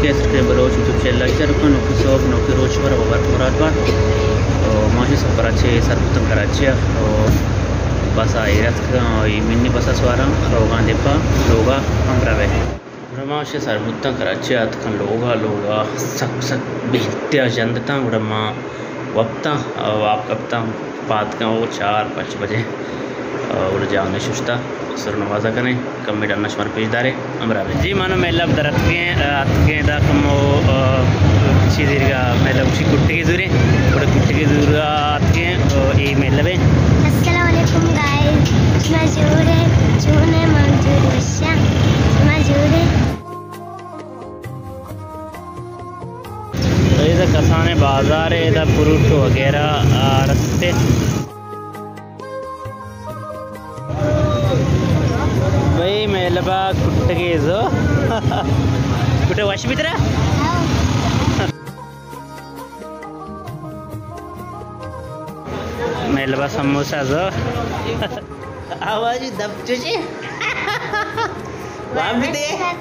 کہ ایس کے Baloch YouTube channel ءَ چاروکاں، نوکیں سہب، نوکیں روچ، شمارا وت مبارک بات۔ او ما شہ سفر ءَ چہ سر بوتاں کراچی ءَ، او بس ءَ ایر اتکاں، او اے منی بس ءَ سواراں، روگاں دپا، لوگ ءَ ہمراہ بئے۔ گڑا ما شہ سر بوتاں کراچی ءَ، اتکاں لوگ ءَ، لوگ ءَ سک سک بے انتہا ژند اتاں، گڑا ما وپتاں، او آپ کپتاں۔ پاد کن او چار پنچ بجے، آ، گڑا جاگہ ششتا، سر نماز کنیں، کمے ڈنا شمار پیش دارے، ہمراہ بے۔ جی، مانو میلہ در اتکیں، آ، اتکیں دا کمو، آ، چی دیرگا میلہ گوشی کٹگی زوریں، گڑا کٹگی زورا اتکیں، آ، اے میلہ بے۔ السلام علیکم گائز، شما جوڑ ہے، چون ہے، من جوڑ وشا، شما جوڑ ہے۔ ادا کسانیں بازارے، ادا فروٹ وغیرہ، آ، رستے۔ بھئی، میلہ با کٹگے زو۔ کٹے وش بیترا؟ میلہ با سموسہ زو۔ آواز دب چوشی۔ واب بیتے؟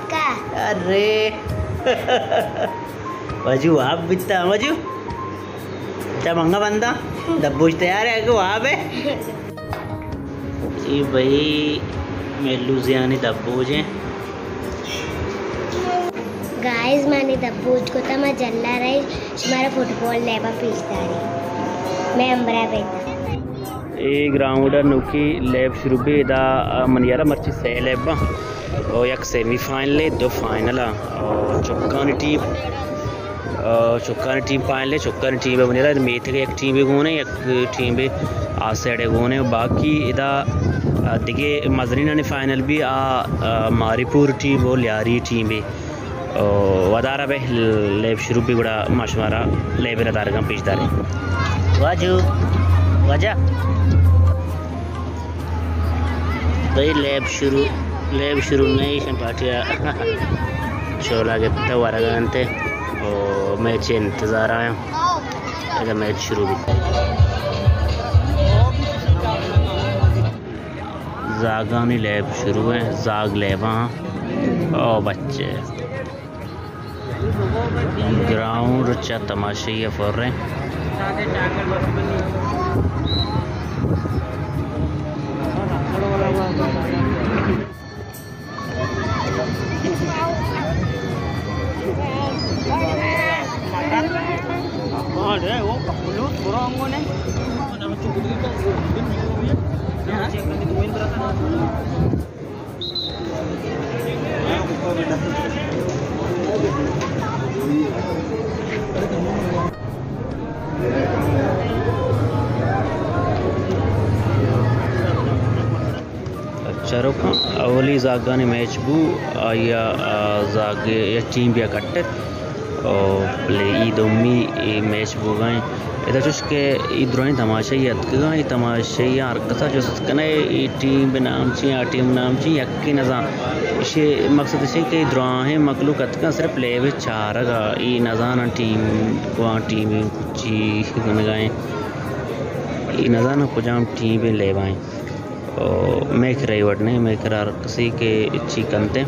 ارے۔ واجو واب بیتا، واجو۔ چا منگا بندا؟ دبوج تیار ہے کہ واب ہے؟ اے بھئی، میلو زیانی دبوج ہیں۔ گائز، مانے دبوج کو تا ما جلا رہے، شمارا فٹبال لیبا پیش داری۔ میں امبرا بیتا۔ اے گراؤنڈ ءَ نوکی لیب شروع بی، ادا، آ، منی یارا مرچی سئے لیب آں۔ او یک سیمی فائنل ءَ، دو فائنل ءَ۔ او چکانی ٹیم، آ، چکانی ٹیم فائنل ءَ، چکانی ٹیم ءَ منی یارا میتگ ءَ یک ٹیمے گون ءَ، یک ٹیمے آ سائیڈ ءَ گون ءَ۔ باقی ادا، آ، دگہ مزنینانی فائنل بی، آ، آ، ماری پور ٹیم او لیاری ٹیم بی۔ او ودار ءَ بہ لیب شروع بی، گڑا ما شمارا لیب ءِ ندارگاں پیش داریں۔ واجو، واجہ۔ بھئی لیب شروع، لیب شروع نہیں، ایشاں پارٹی ءَ شولا گپتہ ورگ ءَ انت۔ او میچ ءِ انتظار ءَ آں۔ ادا میچ شروع بیت۔ زاگانی لیب شروع ایں، زاگ لیباں۔ او بچے۔ گراؤنڈ چہ تماشائی ءَ پر ایں۔ چاروکاں، اولی زاگانی میچ بو، آئی ءَ، آ، زاگ یک ٹیم بیا کٹت، او بلے ای دومی ای میچ بوگا ایں۔ ادا چوش کہ ای درائیں تماشائی اتکگاں، ای تماشائی ہر کسا جست کنے، ای ٹیم بہ نام چی، آ ٹیم نام چی، یکے نزان۔ ایشی مقصد ایشی کہ ای دراہیں مخلوق اتکاں صرف لیب چارگا، ای نزاناں ٹیم کواں ٹیم چی کنگا ایں، ای نزاناں کجام ٹیم لیبا ایں۔ او مئے کرا اے وڑ نہ، مئے کرا ہر کسی کہ چی کنت،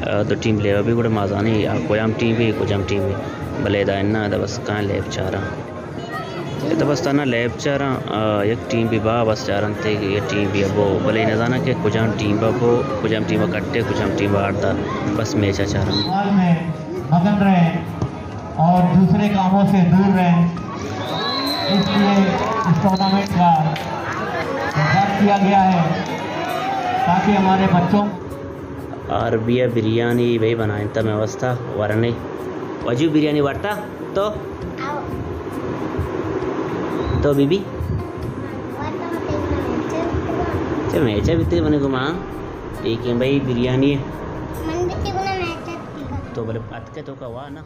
آ، دو ٹیم لیب بی گڑا ما زانیں آ کجام ٹیم بی، کجام ٹیم بی۔ بلے ادا اناں، ادا بس کاں لیب چاراں۔ ادا بس تہنا لیب چاراں، آ، یک ٹیم بی با بس چارنت یک ٹیم بی بو۔ بلے نزاناں کہ کجام ٹیم با بو، کجام ٹیم کٹے، کجام ٹیم آرتا۔ بس میچا چاراں۔ مزن رہیں اور دوسرے کاموں سے دور رہیں، اس لیے اس ٹورنامنٹ کا انعقاد کیا گیا ہے تاکہ ہمارے بچوں آر بیا بریانی بھئی بنائینتا مئے واسطہ ورنے۔ واجو بریانی ورتا تو؟ تو بی بی؟ چہ میچا بیتے بنے گما۔ ٹھیک ہے بھئی، بریانی ہے۔ تو بلے اتکے تو کا وا نا۔